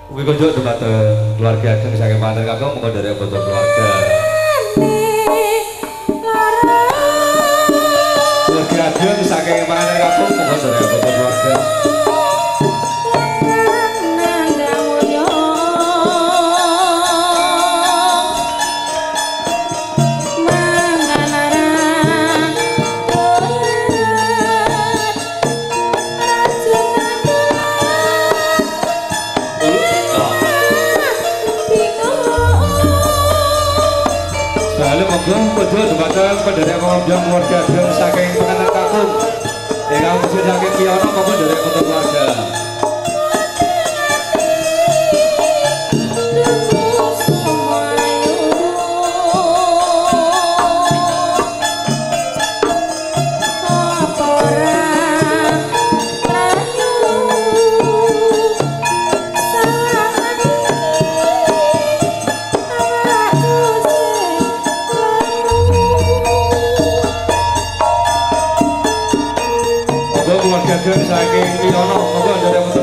Ugi kunjuk dumateng keluarga ageng saking panganten kakung monggo nderek foto keluarga. Keluarga ageng saking panganten kakung monggo nderek foto keluarga. Monggo kunjuk dumateng penderek pengunjung keluarga ageng saking penganten kakung. Ingkang wujud saking Kiyono monggo nderek foto keluarga. Saking Kiyono monggo nderek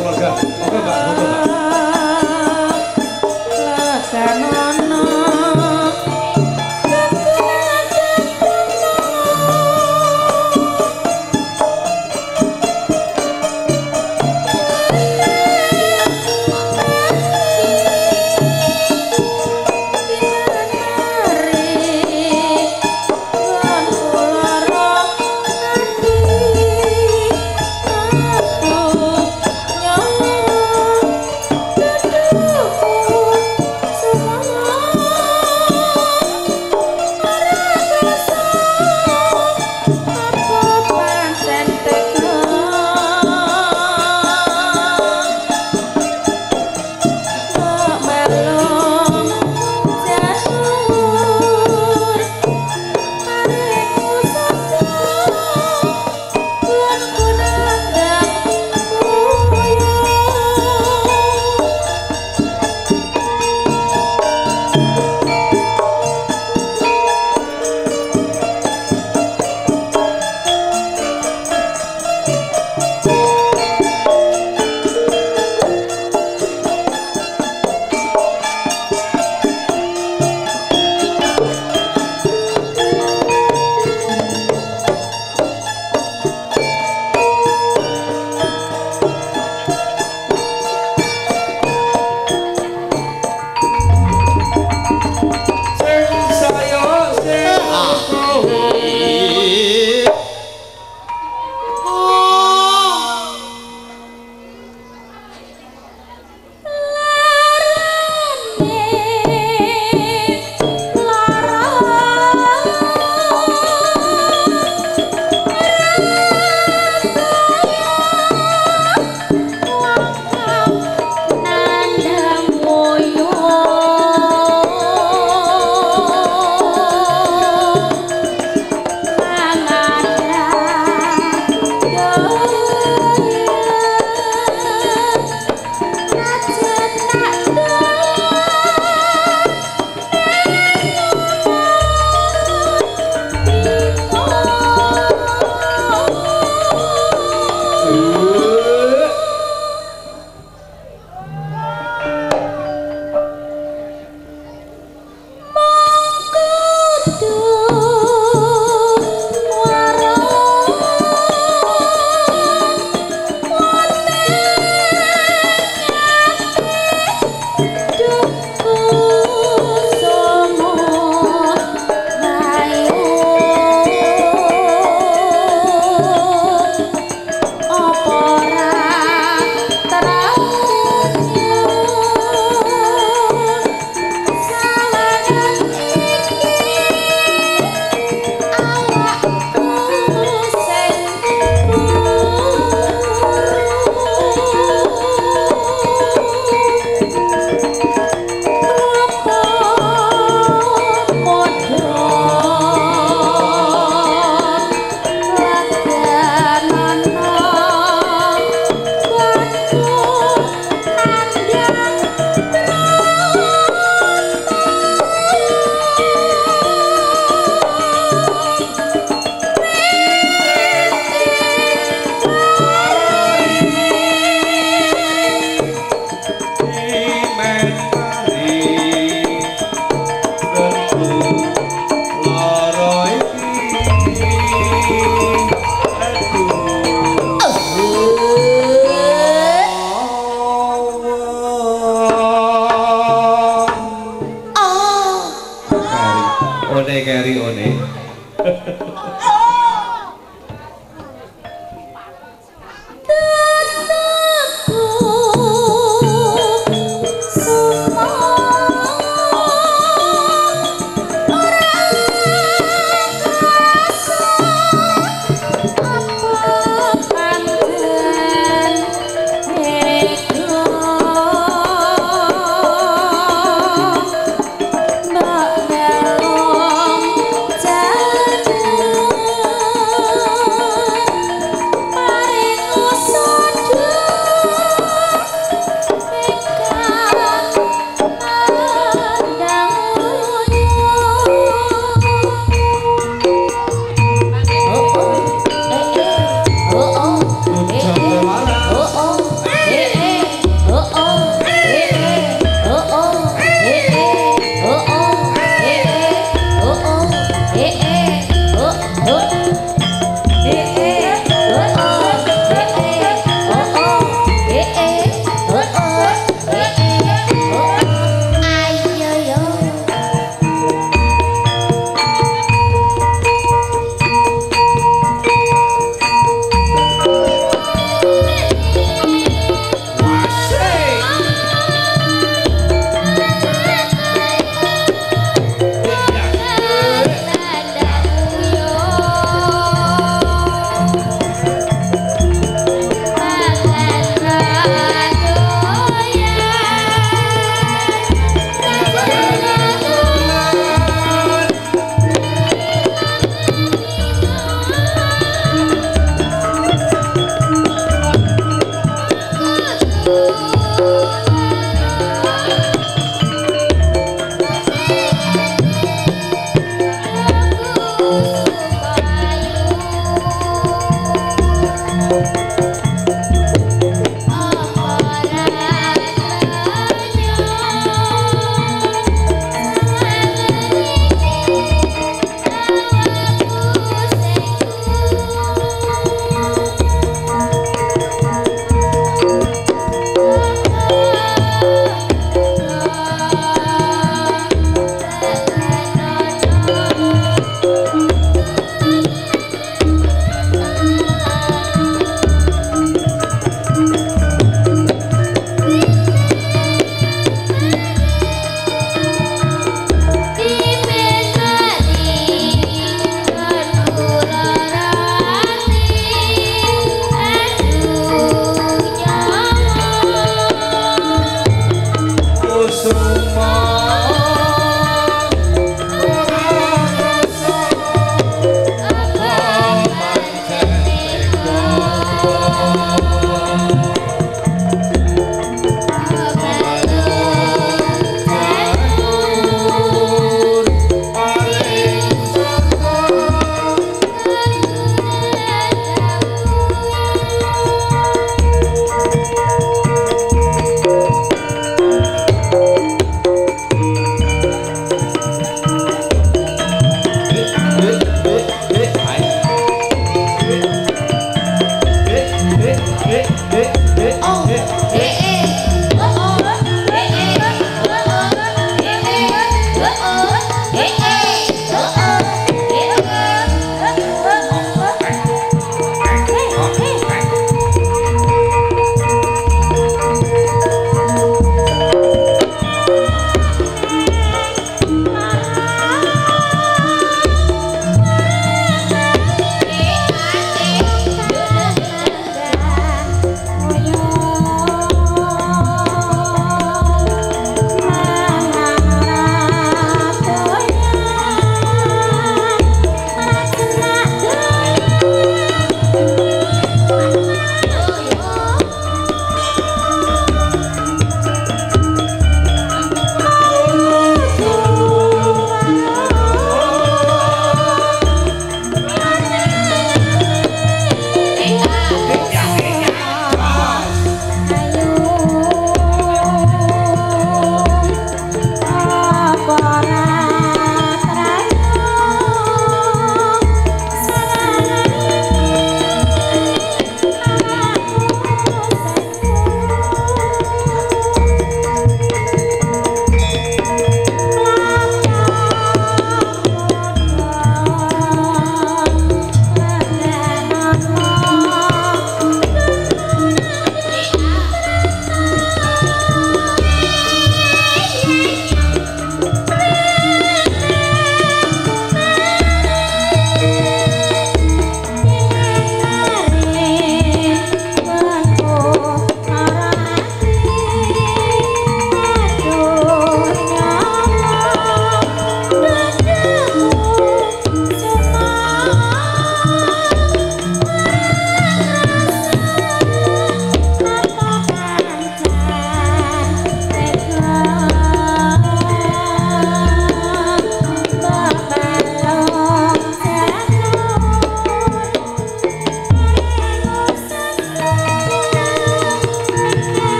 Kene keri one.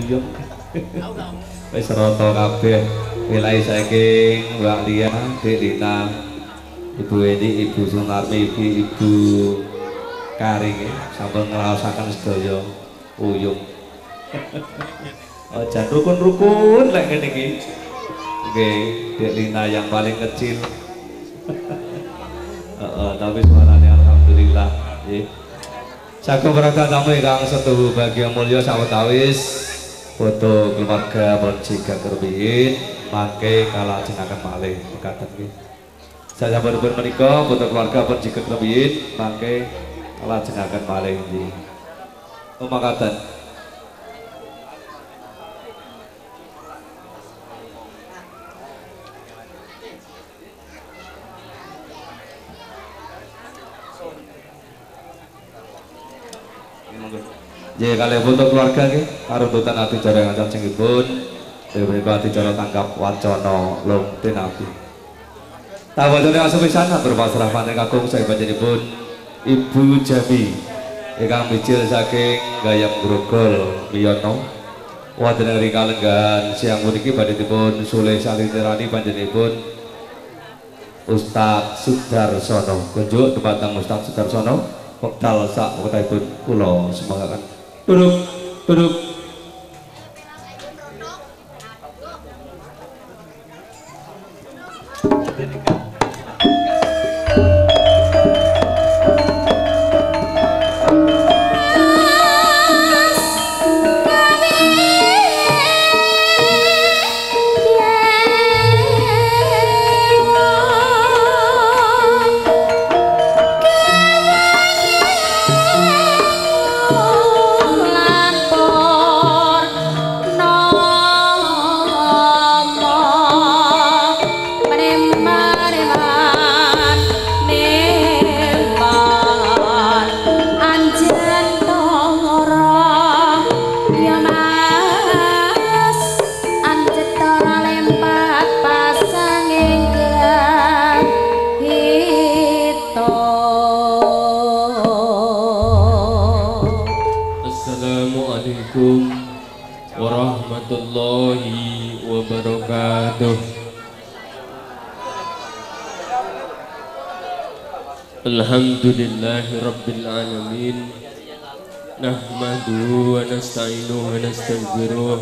uyung. Wis rata kabeh wilahi saking Mbak Lia, Dik Lina, Ibu Eni, Ibu Sunarmi, Ibu Karing sampun ngraosaken sedaya uyung. Oh, jan rukun-rukun lek ngene iki. Nggih, Dik Lina yang paling kecil. Tapi suaranya alhamdulillah nggih. Sagung para tamu ingkang setuhu bagia mulya sawetawis foto keluarga pun jika kerbiin mangke kalajengaken malih mekaten nggih. Sasampunipun menika foto keluarga pun jika kerbiin mangke kalajengaken malih nggih. Oh makaten. Nggih kalih foto keluarga nggih karuntutan adicara ingkang salajengipun punika adicara tanggap wacana lung tinabi. Tawacane langsung pisan berpasrah panjenengan kakung saking panjenenganipun Ibu Jami ingkang mijil saking Gayam Grogol Miyono. Wonten ing kalenggahan siang puniki badhe dipun sulih saliterani panjenenganipun Ustaz Sudarsono. Kunjuk dumateng Ustaz Sudarsono wekdal sak wekdalipun kula sumanggaken. Duduk, duduk. Warahmatullahi wabarakatuh. Alhamdulillahi rabbil alamin. Nahmaduhu wa nasta'inuhu wa nastaghfiruh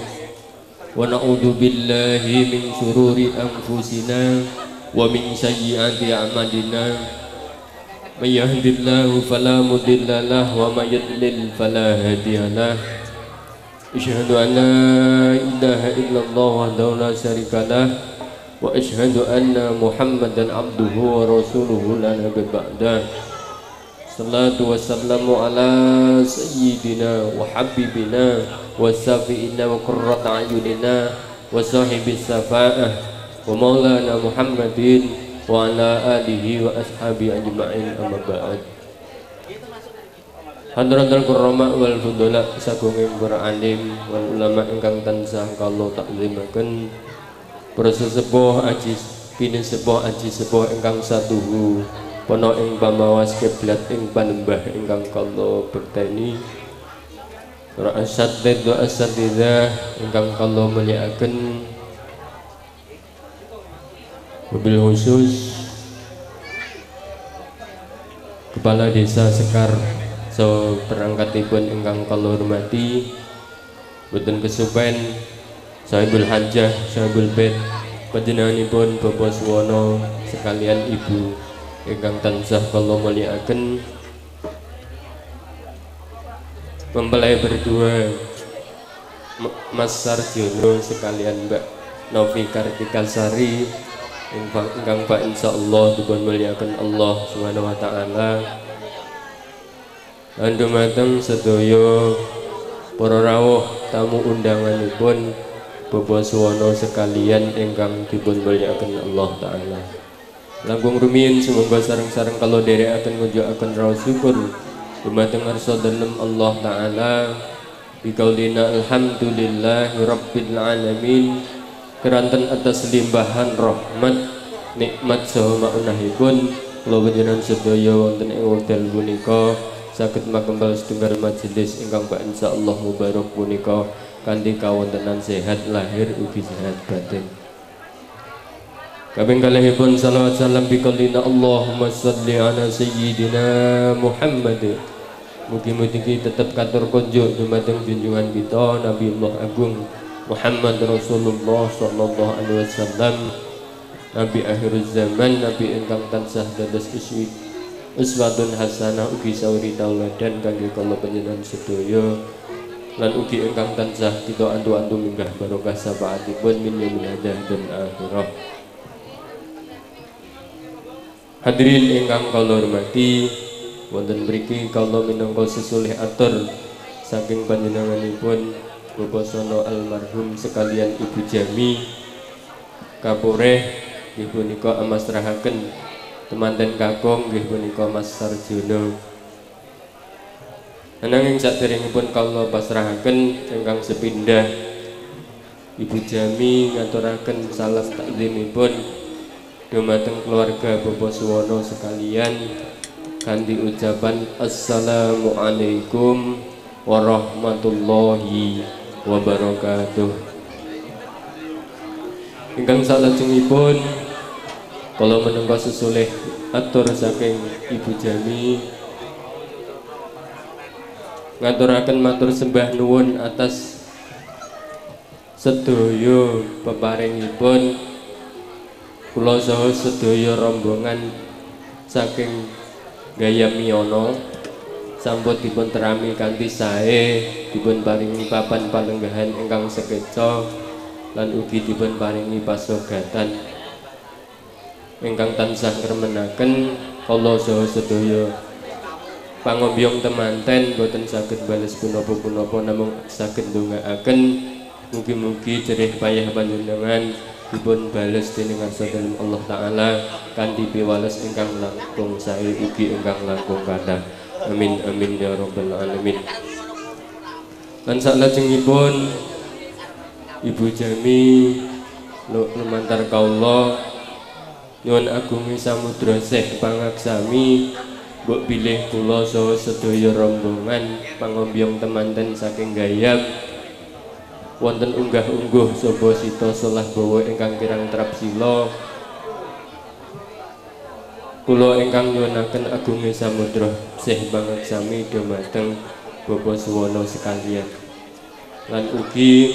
wa na'udzu billahi min syururi anfusina wa min sayyiati a'malina. May yahdihillahu fala mudilla lahu wa may yudlil fala hadiyalah. Asyhadu an la ilaha illallah wahdahu la syarikalah wa asyhadu anna Muhammadan abduhu wa rasuluhu la nabiyya ba'dah. Salatu wassalamu ala sayyidina wa habibina wa syafi'ina wa qurrata a'yunina wa sahibis safa'ah wa maulana Muhammadin wa ala alihi wa ashabi ajma'in amma ba'd. Hadratul kurama wal fudula sagunging para alim wal ulama ingkang tansah kula takzimaken, para sesepuh aji pinisepuh aji sepuh ingkang satuhu ana ing pamawas kiblat ing panembah ingkang kula bekteni, para asatidz wa asatidzah ingkang kula mulyakaken, wabil khusus Kepala Desa Sekar so perangkatipun ingkang kula hormati, boten kesupen Sahibul Hajah, Sahibul Bait, panjenenganipun Bapak Suwono sekalian ibu ingkang tansah kula mulyakaken, mempelai berdua Mas Sarjono sekalian Mbak Novi Kartikasari ingkang Pak insyaallah dipun mulyakaken Allah Subhanahu wa taala. Lan dumateng sedaya para rawuh tamu undanganipun Bapak Suwono sekalian ingkang dipun mulyakaken Allah taala. Langkung rumiyin sumangga sareng-sareng kala dherekaken ngunjukaken raos syukur dumateng ngarsa dalem Allah taala. Biqaulina alhamdulillahi rabbil alamin, keranten atas limpahan rahmat nikmat saha maunahipun kula panjenengan sedaya wonten ing wekdal punika saged makembal setunggal majelis ingkang bak insyaallah mubarak punika. kanthi kawontenan sehat lahir ugi sehat batin. Kaping kalihipun salawat salam biqallina Allahumma shalli ala sayyidina Muhammad. Mugi-mugi tetep katur kunjuk dumateng junjungan kita Nabiullah Agung Muhammad Rasulullah sallallahu alaihi wasallam, nabi akhir zaman, nabi ingkang tansah dados uswatun hasanah ugi sauri tauladan kangge kula panjenengan sedaya lan ugi ingkang tansah kita antu-antu minggah barokah syafaatipun min yaumil hadah dan akhirah. Hadirin ingkang kula hormati, wonten mriki kula minangka sesulih atur saking panjenenganipun Bapak Sono almarhum sekalian Ibu Jami kapureh nggih punika amasrahaken temanten kakung nggih punika Mas Sarjono. Ananging saderengipun kula pasrahaken ingkang sepindah Ibu Jami ngaturaken salam takzimipun dumateng keluarga Bapak Suwono sekalian kanthi ucapan assalamualaikum warahmatullahi wabarakatuh. Ingkang salajengipun kula menunggu sesulih atur saking Ibu Jami ngaturaken matur sembah nuwun atas sedaya peparingipun kula saha sedaya rombongan saking Gayamiono sampun dipun terami kanthi sae, dipun paringi papan palenggahan ingkang sekeca lan ugi dipun paringi pasogatan ingkang tansah ngremenaken kula saha sedaya pangombyong temanten boten saged bales punapa-punapa namung saged ndongaaken mugi-mugi jerih payah panjenengan dipun bales dening ngarsa dalem Allah Ta'ala kanthi piwales ingkang langkung sae ugi ingkang langkung kathah. Amin amin ya rabbal alamin. Lan saklajengipun Ibu Jami lumantar kawula nyuwun agungi samudra seh pangaksami mbok bilih kula saha sedaya rombongan pangombyong temanten saking Gayam wonten unggah-ungguh saba sita solah bawa ingkang kirang trapsila. Kula ingkang nyuwunaken agunge samudra sih pangaksami dumateng Bapak Suwono sekalian. Lan ugi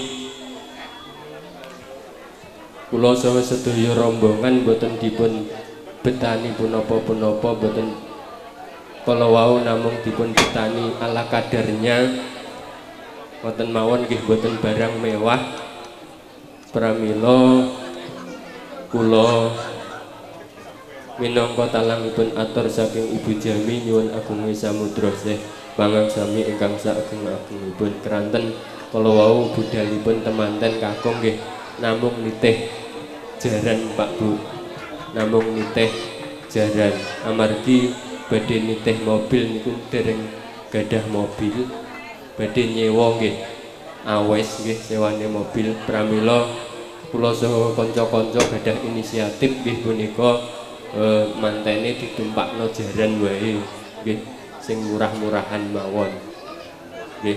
kula saha sedaya rombongan boten dipun betani punapa-punapa, boten kala wau namung dipun betani ala kadarnya. Wonten mawon nggih boten barang mewah. Pramila kula minangka talangipun atur saking Ibu Jami nyuwun agunge samudra sih pangaksami ingkang saageng-agengipun. Keranten kala wau budalipun temanten kakung nggih namung nitih jaran Pak Bu, namung nitih jaran amargi badhe nitih mobil niku dereng gadah mobil, badhe nyewa nggih awes nggih sewane mobil. Pramila kula saha kanca-kanca gadah inisiatif nggih punika mantene ditumpakno jaran wae nggih sing murah-murahan mawon nggih.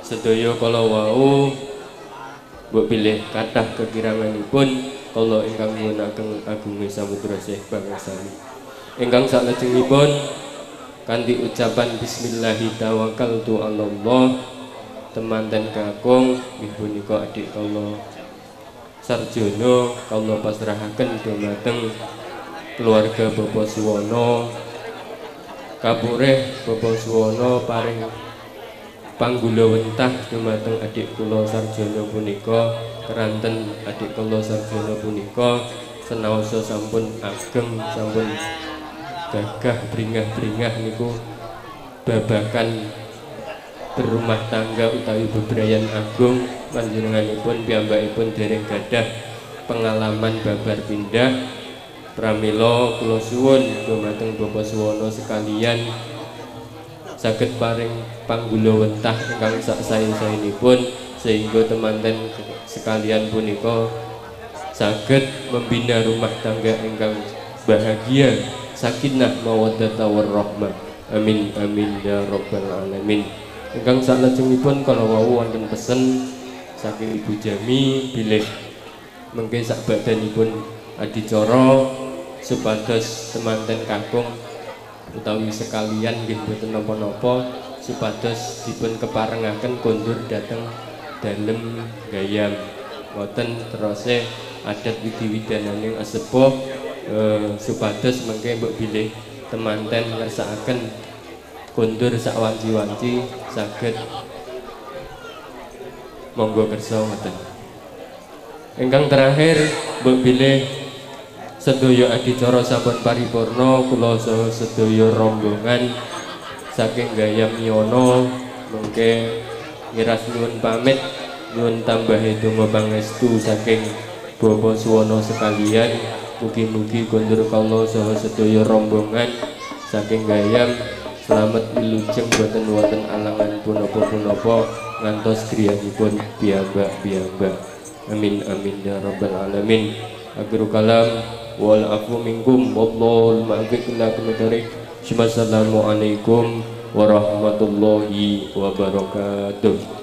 Sedaya kala wau mbok bilih kathah kekiranganipun kala ingkang nyuwunaken agunge samudra sih pangaksami. Ingkang saklajengipun kanthi ucapan bismillahi tawakkaltu 'alallah temanten kakung nggih punika adik kula Sarjono kula pasrahaken dumateng keluarga Bapak Suwono. Kapureh Bapak Suwono paring panggula wentah dumateng adik kula Sarjono punika, keranten adik kula Sarjono punika senaosa sampun ageng sampun gagah bringah-bringah niku babakan berumah tangga utawi bebrayan agung. Panjenenganipun piyambakipun dereng gadah pengalaman babar pindah. Pramila kula suwun dumateng Bapak Suwono sekalian saged paring panggula wentah ingkang sak sae-saenipun sehingga temanten sekalian punika saged membina rumah tangga ingkang bahagia, sakinah mawaddah warahmah. Amin amin ya rabbal alamin. Ingkang saklajengipun kala wau wonten pesen saking Ibu Jami bilih mengke sak badanipun adicara supados semanten kakung utawi sekalian nggih boten napa-napa supados dipun keparengaken kondur dhateng dalem gayam. Ngoten terose adat widi-widananing asepuh supados mengke mbok bilih temanten ngersakaken kondur sak wanci-wanci saged monggo kersa ngoten. Ingkang terakhir mbok bilih sedaya adicara sampun paripurna, kula saha sedaya rombongan saking Gayam Yono mengke ngiras nyuwun pamit, nyuwun tambahe donga pangestu saking Bapak Suwono sekalian. Mugi-mugi kondur kula saha sedaya rombongan saking Gayam slamet wilujeng boten wonten alangan punapa-punapa ngantos griyanipun piyambak-piyambak. Amin amin ya rabbal alamin. Akhirul kalam wal afu minkum wallahul muwaffiq ila aqwamit thoriq. Wassalamualaikum warahmatullahi wabarakatuh.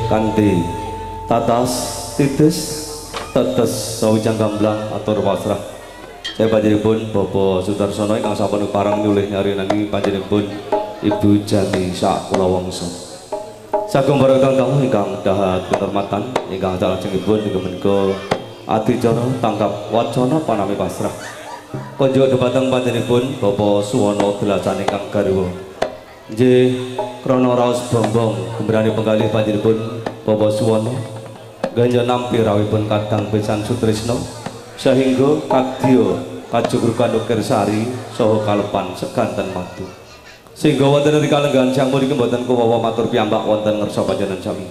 Kanthi tatas titis tetes sawijang gamblang atur pasrah. Saya panjenenganipun Bapak Sudarsono ingkang sampun pareng nyulih nyarinani panjenenganipun Ibu Jami sak kulawangsa. Sagung para tamu ingkang dahat kinurmatan ingkang salajengipun inggih menika adicara tangkap wacana panami pasrah. Kunjuk dhumateng panjenenganipun Bapak Suwono Delasan ingkang garwa. Nggih krana raos bombong gembrane penggalih panjenenganipun Bapak Suwono ganja nampi rawuhipun kadang besan Sutrisno sehingga kadya kajugrugan ukir sari saha kalepan seganten madu. Sehingga wonten ing kalenggahan siang puniki mboten kuwawa matur piyambak wonten ngersa panjenengan sami.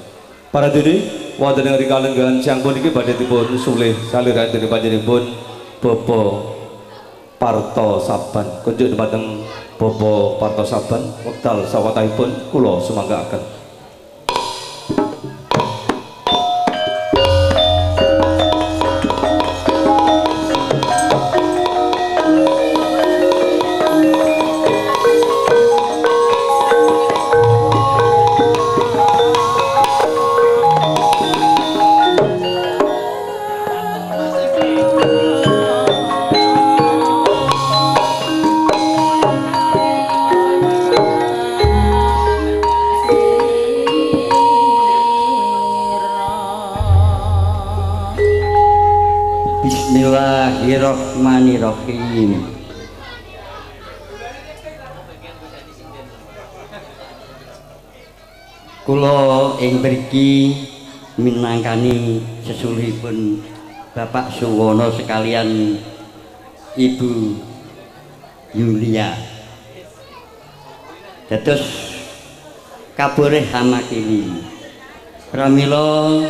Para dene wonten ing kalenggahan siang puniki badhe dipun sulih salirahe dening panjenenganipun Bapak Parto Saban. Kunjuk dhumateng Bapak Parto Saban wekdal sawetahipun kula sumanggaaken. Bismillahirrahmanirrahim. Kula ing mriki minangkani sesulihipun Bapak Suwono sekalian Ibu Yulia. Dados kaboreh hamakili. Pramila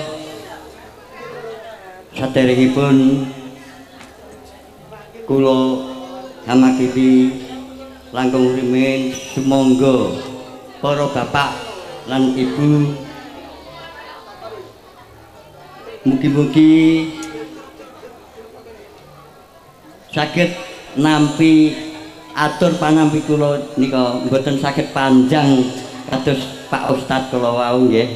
saderengipun kula hamakili langkung rumiyin sumangga para bapak lan ibu mugi-mugi saged nampi atur panampi kula nika mboten saged panjang kados Pak Ustad kula wau nggih.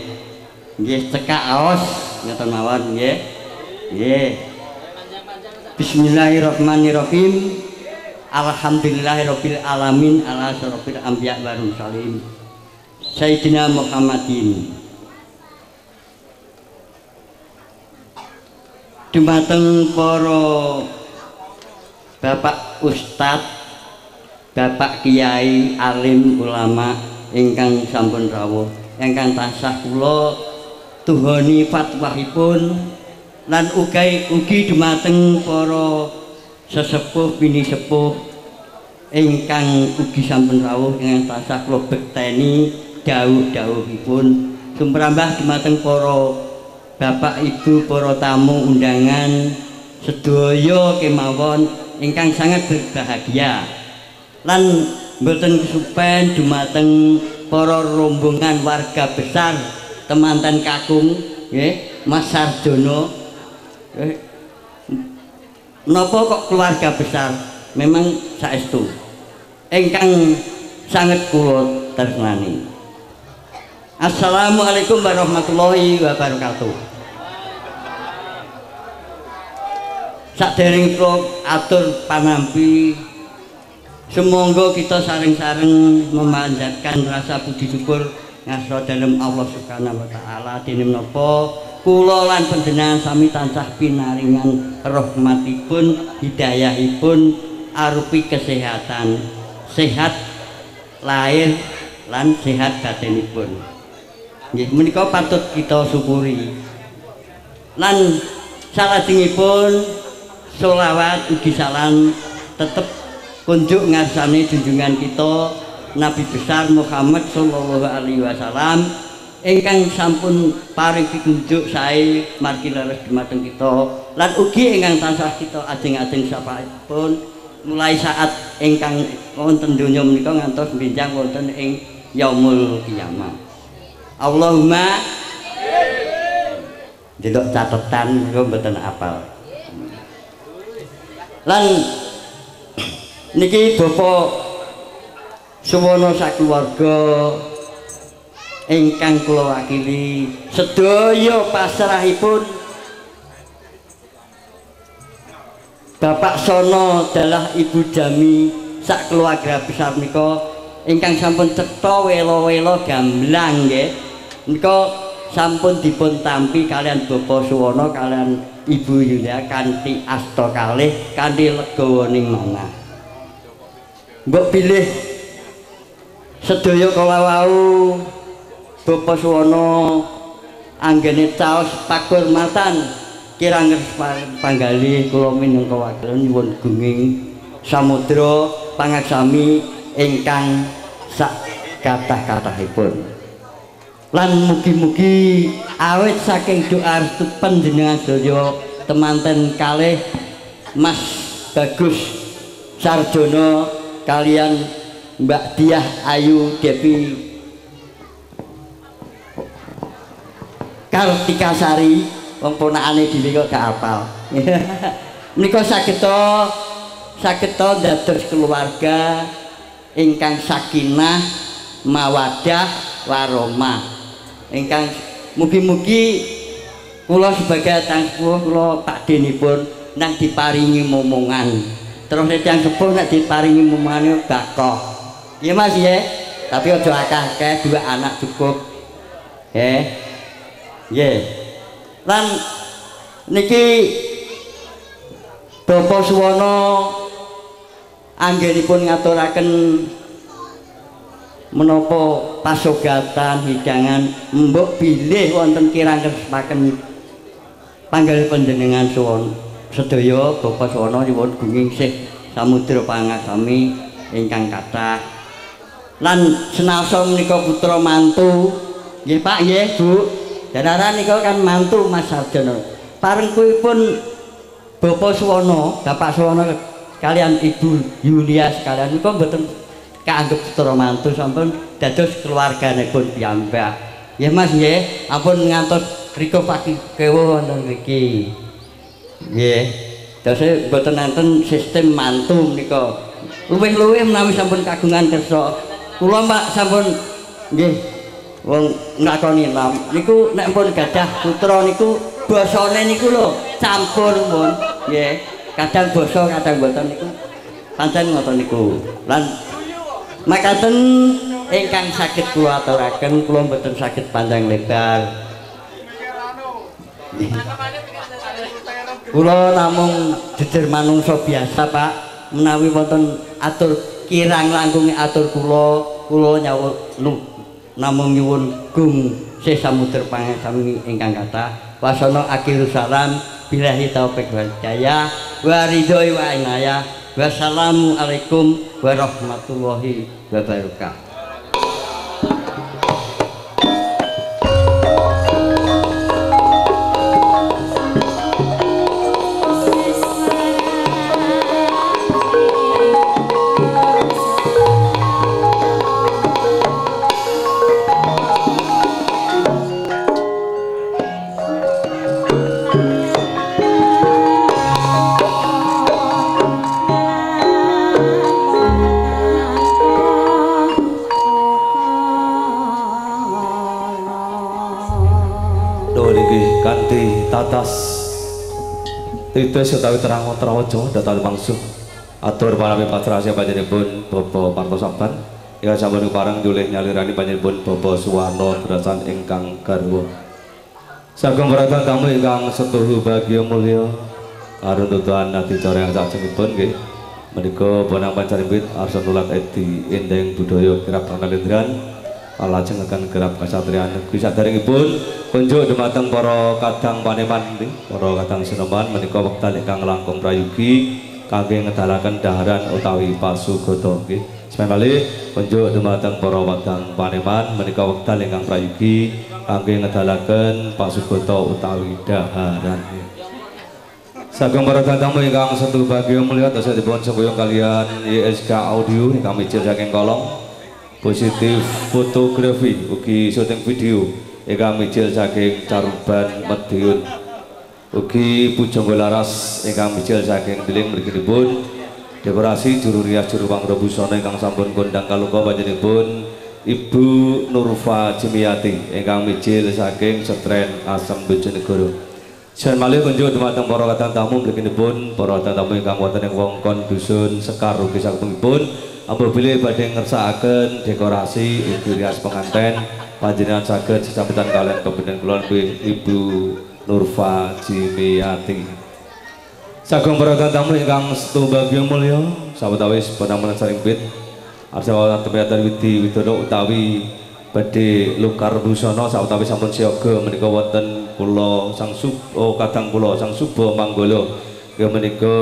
Nggih cekak aos ngoten mawon nggih. Nggih. Bismillahirrahmanirrahim. Alhamdulillahirabbil alamin ala asyrafil anbiya wal mursalin. Sayyidina Muhammadin. Dumateng para Bapak Ustad, Bapak Kiai, alim ulama ingkang sampun rawuh, ingkang tansah kula tuhoni fatwahipun lan ugi dumateng para sesepuh pinisepuh ingkang ugi sampun rawuh ingkang tansah kula bekteni dawuh-dawuhipun. Sumrambah dumateng para bapak ibu, para tamu undangan sedaya kemawon ingkang sangat berbahagia. Lan mboten kesupen dumateng para rombongan warga besar temanten kakung nggih Mas Sarjono. Napa kok keluarga besar? Memang saestu ingkang sanget kula tresnani. Assalamualaikum warahmatullahi wabarakatuh. Sadereng kula atur panampi, sumangga kita sareng-sareng memanjatkan rasa puji syukur ngarsa dalem Allah Subhanahu wa taala dene menapa kula lan panjenengan sami tansah pinaringan rahmatipun, hidayahipun arupi kesehatan, sehat lahir lan sehat batinipun. Nggih menika patut kita syukuri. Lan salajengipun sholawat ugi salam tetep kunjuk ngarsane junjungan kita Nabi besar Muhammad sallallahu alaihi wasallam ingkang sampun paring pitunjuk sae margi leres dumateng kita lan ugi ingkang tansah kita ajeng-ajeng sapaipun mulai saat ingkang wonten donya menika ngantos benjang wonten ing yaumul kiamah. Allahumma delok catetan menika mboten apal. Lan niki Bapak Suwono sakeluarga ingkang kula wakili sedaya pasrahipun Bapak Sono dalah Ibu Jami sak keluarga besar menika ingkang sampun cetha wela-wela gamblang nggih menika sampun dipun tampi kalian Bapak Suwono kalian Ibu Yulia kanthi asta kalih kanthi legawaning manah. Mbok bilih sedaya kala wau Bapak Suwono anggene caos pakurmatan kirang panggalih kula minangka wakil nyuwun gunging samudra pangaksami ingkang sak kathah-kathahipun. Lan mugi-mugi awit saking doa restu panjenengan sedaya temanten kalih Mas Bagus Sarjono kalian Mbak Diah Ayu Devi Kartikasari, wong ponakane dhewe kok gak apal. Menika sageta dados keluarga ingkang sakinah mawadah warahmah. Ingkang mugi-mugi kula sebagai tiyang sepuh kula pakdhenipun nang diparingi momongan. Terus nek tiyang sepuh nek diparingi momongane bakoh. Iya Mas ya, tapi aja akeh-akeh, dua anak cukup. Nggih. Nggih. Lan niki Bapak Suwono anggenipun ngaturaken menapa pasogatan hidangan mbok bilih wonten kirang kersaken panggalih panjenengan suwon sedaya Bapak Suwono nyuwun gunging sih samudra pangasami ingkang kathah. Lan senaosa menika putra mantu nggih Pak nggih Bu. Dararan nika kan mantu Mas Sarjono. Parengkuipun Bapak Suwono, Bapak Suwono kalian Ibu Yulia sekalian nika mboten kaanggep putra mantu sampun dados keluarganipun piyambak. Nggih Mas nggih, ampun ngantos rika pakikewo wonten mriki. Nggih. Dase mboten enten sistem mantu menika. Luwih-luwih menawi sampun kagungan kersa. Kula Pak sampun nggih wong nglakoni nom niku nek pun gadah putra niku basane niku lho campur pun nggih. Kadang basa kadang mboten niku pancen ngoten niku. Lan makaten ingkang saged kula aturaken, kula mboten saged panjang lebar. Kula namung jejer manungsa biasa Pak, menawi wonten atur kirang langkung atur kula, kula nyawuh namung nyuwun gung sih samudra pangasami ingkang kathah. Wasana akhirus salam billahi taufik wal hidayah wa ridhoi wa inayah. Wassalamualaikum warahmatullahi wabarakatuh. Tatas titis utawi terang trawaja dhateng mangsuh atur parami pasrah panjenenganipun Bapak Parto Saban ingkang sampun pareng nyulih nyalirani panjenenganipun Bapak Suwarno Drasan ingkang garwa. Sagung baratan tamu ingkang setuhu bagya mulya karuntutan adicara yang salajengipun nggih menika bonang pancarimbit arsa nulat edi endeng budaya kirap panalindran lajengaken kerap kasatriyan negeri saderengipun kunjuk dumateng para kadang paneman para kadang sineman menika wekdal ingkang langkung prayogi kangge ngedalaken daharan utawi pasugata nggih. Semen malih kunjuk dumateng para kadang paneman menika wekdal ingkang prayogi kangge ngedalaken pasugata utawi daharan. Sagung para tamu ingkang setu bagya mulya tasih dipun sengkuyung kalian YSK Audio ingkang mijil saking kolong Positif fotografi ugi syuting video ingkang mijil saking Caruban Madiun ugi Pujangga Laras ingkang mijil saking Deling mriginipun dekorasi juru rias juru pangro busana ingkang sampun kondang kaluka panjenenganipun Ibu Nurfa Jimiyati ingkang mijil saking Setren Asem Bojonegoro. Jan malih kunjuk dumateng para kadang tamu mriginipun para kadang tamu ingkang wonten ing wewengkon dusun Sekar ugi sakupengipun ambo bilih badhe ngersakaken dekorasi ugi rias penganten panjenengan saged sesambetan kalian kebenan kula Ibu Nurfa Jimiyati. Sagung para tamu ingkang setubagya mulya sawetawis panambahan sarimpit arsa wonten temiyatan Widi Widono utawi badhe lukar busana sawetawis sampun siaga menika wonten kula Sang Suba kadang kula Sang Suba Manggala inggih menika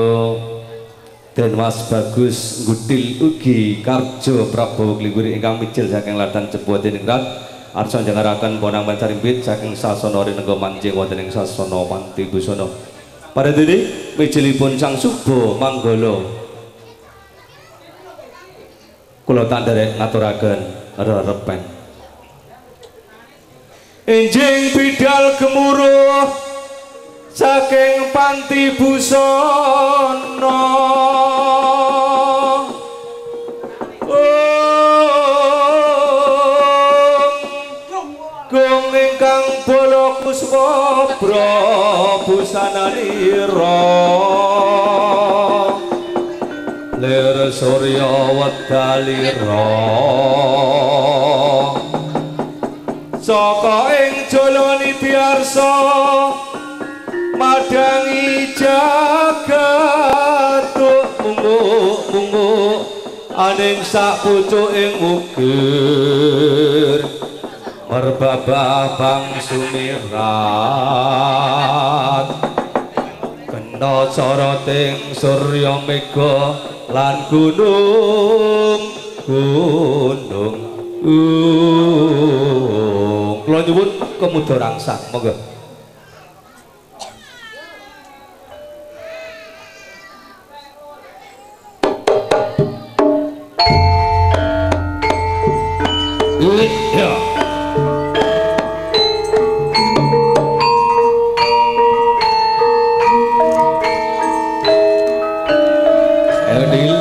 Denmas Bagus Ngudil ugi Karjo Prabowo Kliwir ingkang mijil saking Ladang Cepu Diningrat arsa njangaraken bonang pancarimbit saking sasana rinengga manjing wonten ing sasana Panti Busana. Pada dene mijilipun Sang Suba Manggala kula tandherek ngaturaken rerepen. Enjing bidal gemuruh saking Panti Busana gong ingkang bala kusma busananira lir surya wedalira saka ing Jolonityarsa madangi jagat munguk-munguk aning sak pucuking wukir merbabah bang sumirat kena soroting surya mega lan gunung gunung. Kula nyuwun kemuda rangsak monggo. Iya. Ayo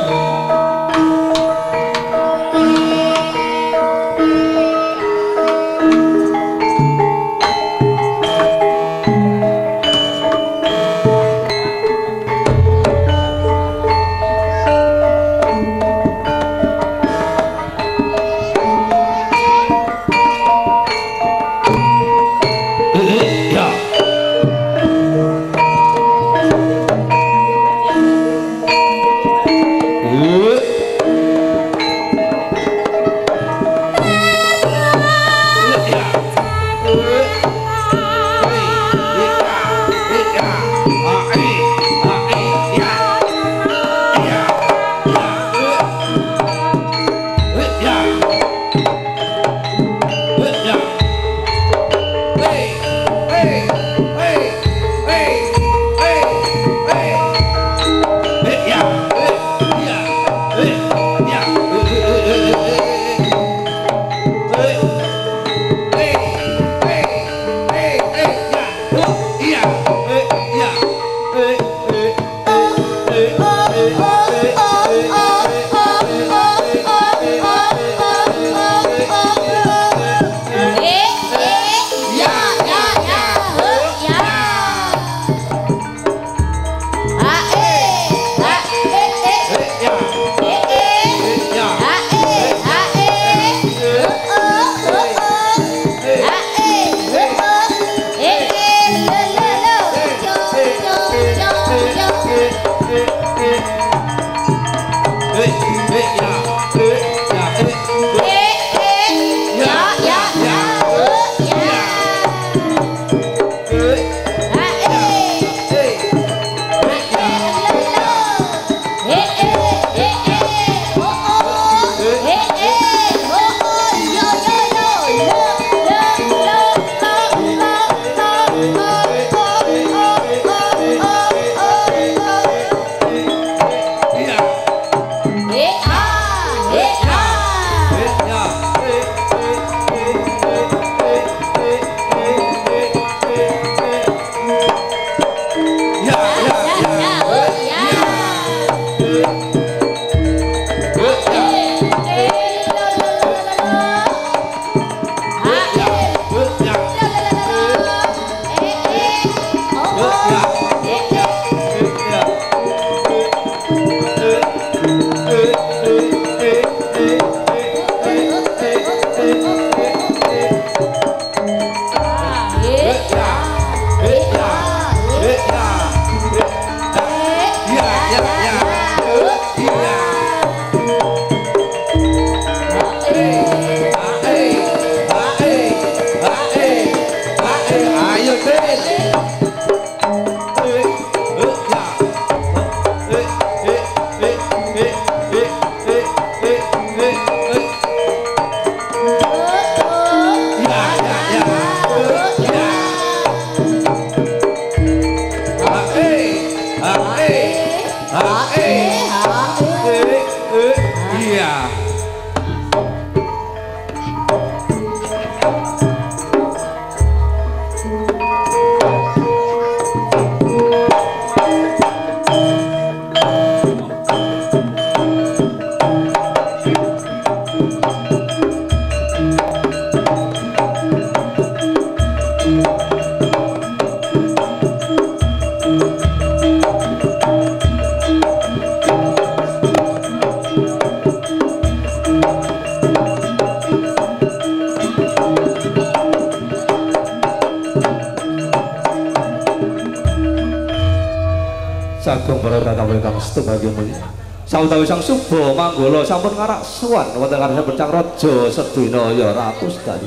Sagung para tatamu ingkang setunggal mulya. Sawetawis Sang Suba Manggala sampun ngarak sowan wonten ngarsane Sang Raja sedina ya ratus dalu.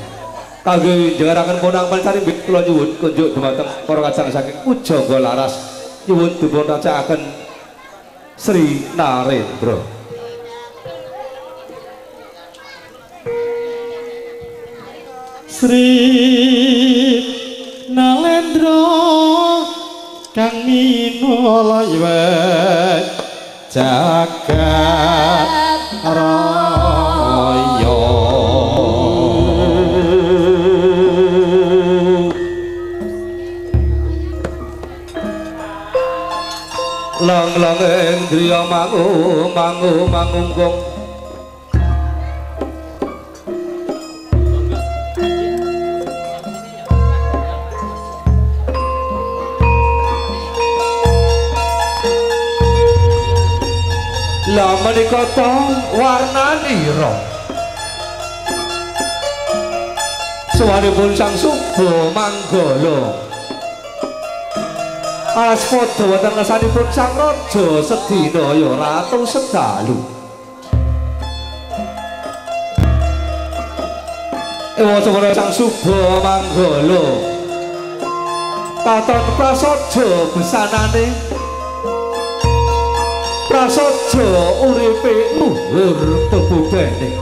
Kangge njengaraken konang pancari kula nyuwun kunjuk dumateng para kacang saking Pujangga Laras nyuwun dipun racakaken Sri Narendra. Sri Narendra kang minulawet jagat raya. Lang-lang ing griya mangu mangu mangungkung lah menika ta warnanira suwanipun Sang Suba Manggala alas padha wonten ngersanipun Sang Raja sedina ya ratu sedalu. Ewa sumara Sang Suba Manggala katon prasaja besanane prasaja uripe luhur tebudene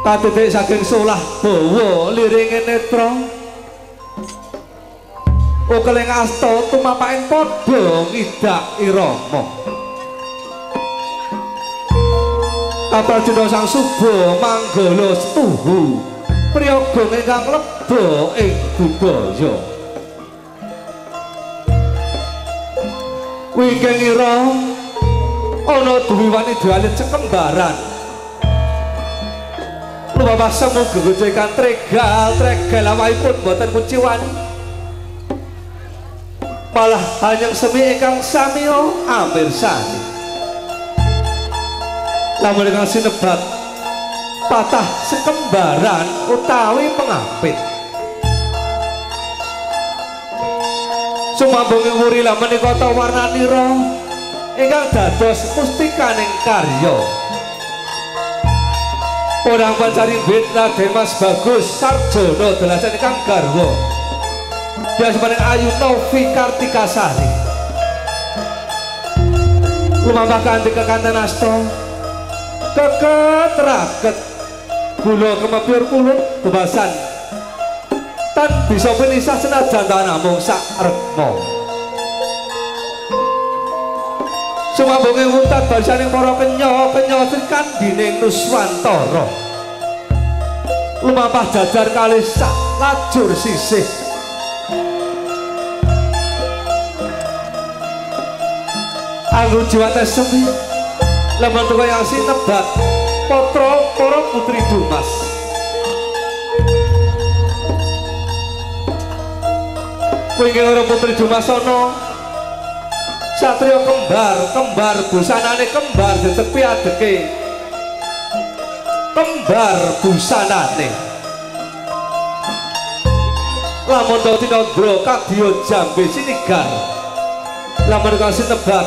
katitik saking solah bawa liringe netra ukeling asta tumapaking padha ngidak irama. Kaprajuna Sang Suba Manggala setuhu priyaga ingkang leba ing budaya. Wingking ira ana duwiwane alit cekembaran lumampah semu gegojekan tregal tregal awakipun boten kuciwan malah hanyang semi ingkang samiya amirsani. Lamun ingkang sinebat patah sekembaran utawi pengampit sumambung ing wuri lah menika ta warnanira ingkang dados mustikaning karya. Podang pancari wit Raden Mas Bagus Sarjana delasan ingkang garwa diasmaning Ayu Novi Kartikasari. Lumampah kanthi kekanten asta keket raket gula kemepyur kulut bebasan tan bisa pinisah senajan ta namung sak rekma. Sumambunge wuntat barisaning para kenya-kenya srikandining Nuswantara lumampah jajar kalih sak lajur sisih. Anggo jiwate semi lemon tukang sinebat putra para putri Dumas. Wingking ora putri Jumasana satriya kembar, kembar busanane kembar ditepi adeke. Kembar busanane. Lamun tinandra kadya jambe sinigar. Lamun kang sinebak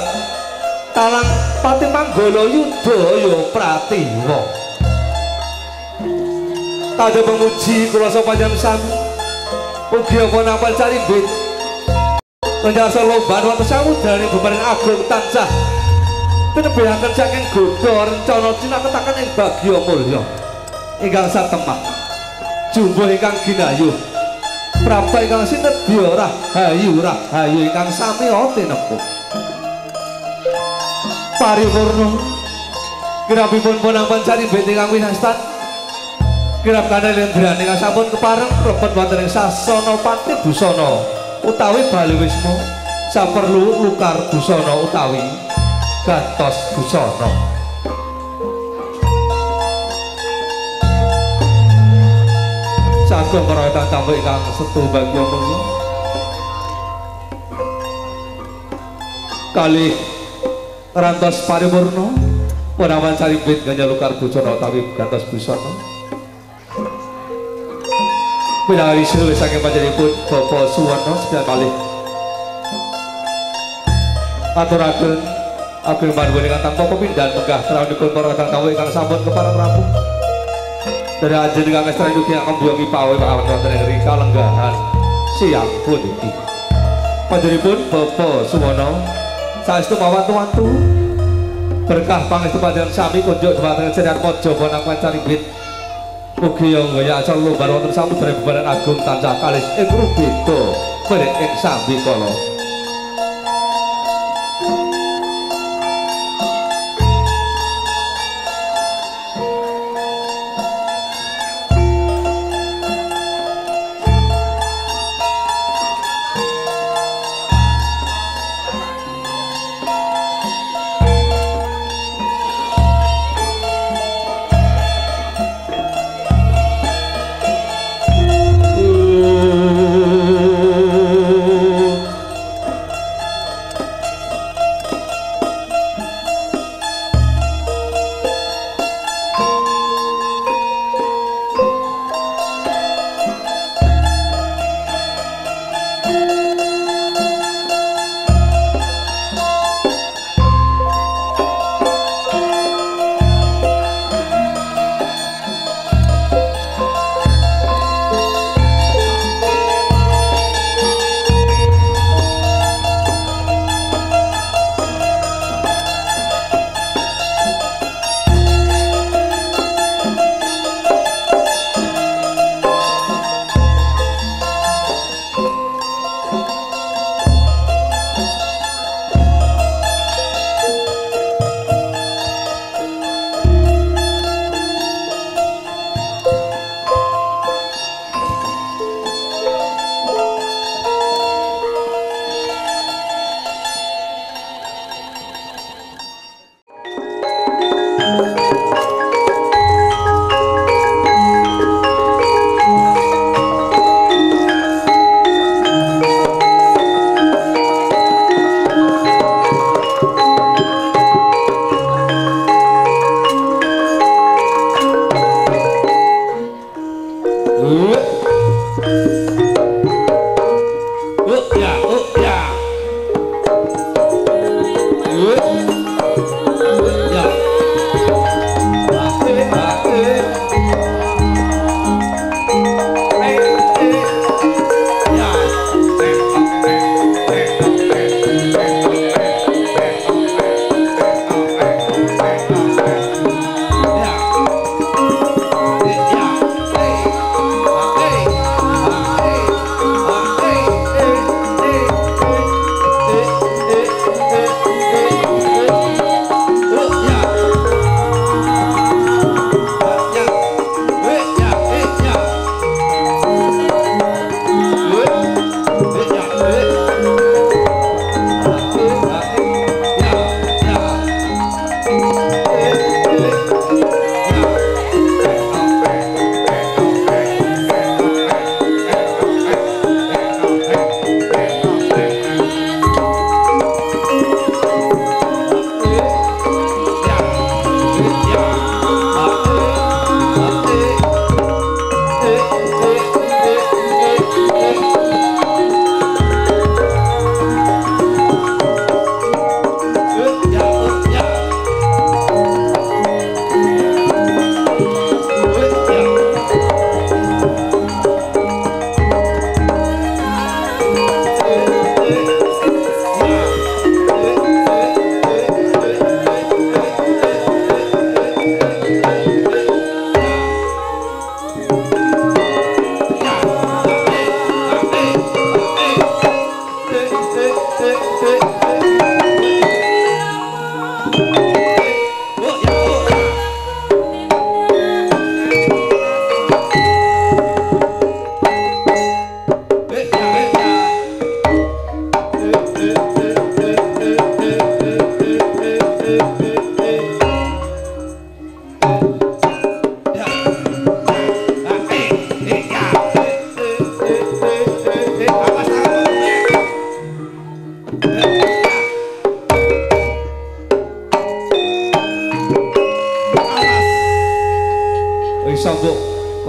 talang pati manggala yudha ya pratiwa. Kadha penguji kula panjenengan sami. Ugi apa napa carimbit. Lenjasa lomban wonten sawudaning bebarengan agung tansah tinebihaken saking godha rencana cinaketaken ing bagya mulya ingkang satemah jumbuh ingkang ginayuh prapta ingkang sinedya rahayu rahayu ingkang sami tinepuk paripurna kirapipun Bonang Pancarimbit ingkang winastan kirap kanalendran ingkang sampun kepareng mlebet wonten ing sasana pati busana utawi bali wisma saperlu lukar busana utawi gantos busana. Sagung para tamu ingkang setu bagya mulya kalih rantos paripurna Bonang Pancarimbit ganya lukar busana utawi gantos busana. Pinangali sinuwun saking panjenenganipun Bapak Suwarno sepisan malih aturaken ageng panuwun ingkang tanpa pepindhan menggah trawunipun para kadang tamu ingkang sampun kepareng rapuh. Dari anjenengan kastran ugi kembuyungi pawe pawan wonten ing kalenggahan siang puniki. Panjenenganipun Bapak Suwarno saestu mawantu-wantu berkah pangestu panjenengan sami kunjuk dhumateng Cerian Mojo Bonang Pancarimbit. Mugi yangga acara lombar wonten samudra bebarengan agung tansah kalis ing rubeda bareng ing sambikala.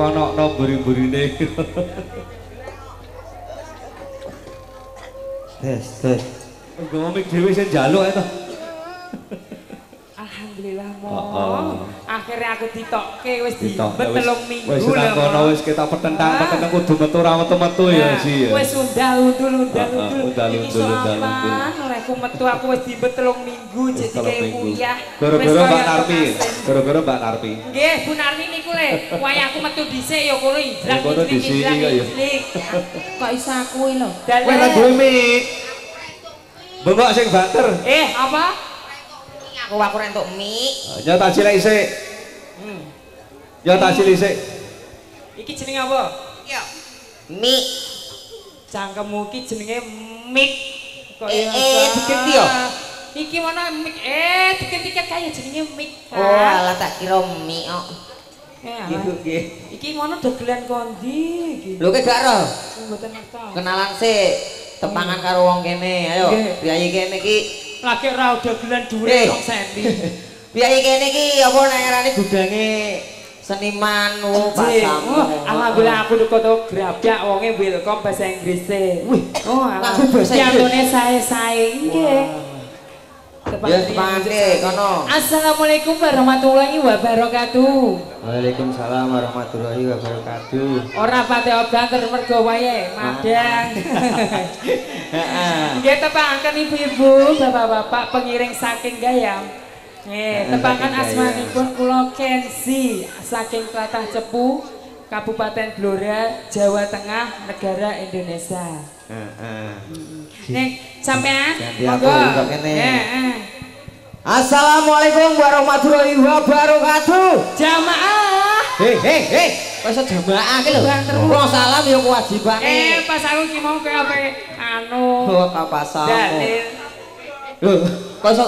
Konokno mburi-mburine. Tes, tes. Nggo mik dhewe sing njaluk ae to. Alhamdulillah mo. Akhirnya aku ditokke wis dibet 3 minggu lho. Wis nang kono wis kita petentang-petentang kudu metu ra metu-metu ya sih ya. Wis undal-undul undal-undul. Iki sopan olehku metu aku wis dibet 3 minggu jek dikei uyah. Gara-gara Mbak Narpi. Gara-gara Mbak Narpi. Nggih, Bu Narmi niku le, wayahku metu dhisik ya kono injlak injlik. Kok iso aku iki lho. Kowe ra duwe mik. Bengok sing banter. Apa? Aku ora entuk mik. Ya tak cilik isik. Ya tak cilik isik. Iki jenenge apa? Iya. Mik. Cangkemmu iki jenenge mik. Kok ya. Diganti yo. Iki ana mik. Diganti kaya jenenge mik. Oh, alah tak kira mik kok. Nggih, nggih. Iki ngono dagelan kondi iki. Lho kowe gak ro? Mboten ngertos. Kenalan sik. Tepangan karo wong kene. Ayo, priyayi kene iki lagi ora dagelan dhuwure 2 cm. Priyayi kene iki apa nek ngarani gudange seniman Pak Samu. Alhamdulillah aku duka grabyak wonge welcome bahasa Inggrise. Wih, oh lagu bahasa Inggris. Piantune sae-sae nggih. Ya tepangane kono. Assalamualaikum warahmatullahi wabarakatuh. Waalaikumsalam warahmatullahi wabarakatuh. Ora pati banter mergo wae madang. Heeh. Nggih tepangaken ibu-ibu, bapak-bapak pengiring saking Gayam. Nggih, tepangan asmanipun kula Kenzi saking Tlatah Cepu, Kabupaten Blora, Jawa Tengah, Negara Indonesia. Heeh. Nek sampean monggo. Heeh. Assalamualaikum warahmatullahi wabarakatuh. Jamaah. Hei, wis jamaah ki lho. Wong salam ya kewajibane. Pas aku ki mau kowe ape anu. Oh, kapasamu. Dalil. Lho, kok iso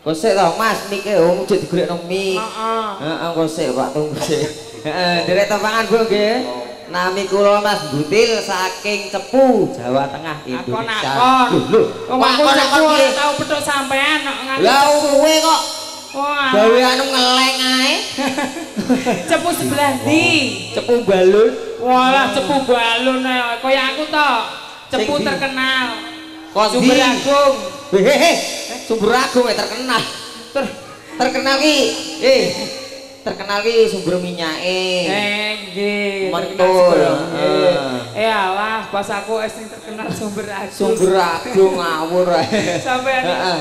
kok sik to, Mas, mike wong jek digolekno mik. Heeh. Heeh, kok sik Pak tunggu sik. Heeh, nderek tepangan Bu nggih. Nami kula Mas Butil saking Cepu, Jawa Tengah, Indonesia. Lho, wong aku Cepu ora tau petuk sampean kok nganti. Lah kowe kok gaweanmu ngeleng ae. Cepu sebelah ndi? Cepu Balun. Walah Cepu Balun kaya aku to. Cepu terkenal. Sumber Agung. Hehehe, Sumber Agung terkenal. Terkenal ki. Terkenal ki sumber minyake. Nggih, mentul. Alah, pas aku sing terkenal Sumber Agung. Sumber Agung ngawur ae. Sampeyan. Heeh.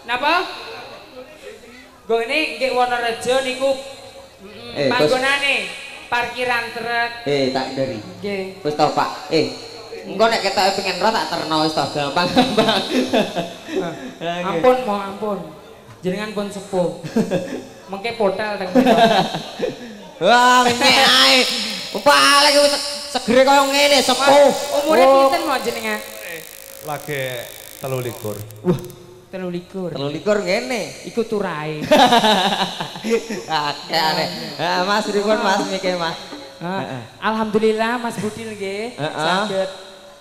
Napa? Nggone nggih Wonorejo niku panggonane parkiran truk. Tak dari. Nggih. Wis to, Pak. Engko nek ketoke pengen ro tak terno wis to, gampang-gampang. Ampun, mau ampun. Jenengan pun sepuh. Mengke potel teng mriku. Wah, menyek ae. Paling wis segere kaya ngene sepuh. Umure pinten mau jenengan? Lagi 23. Wah, 23. 23 ngene. Iku turae. Akeh aneh. Heeh, Mas pripun Mas mike Mas? Alhamdulillah Mas Budil nggih saged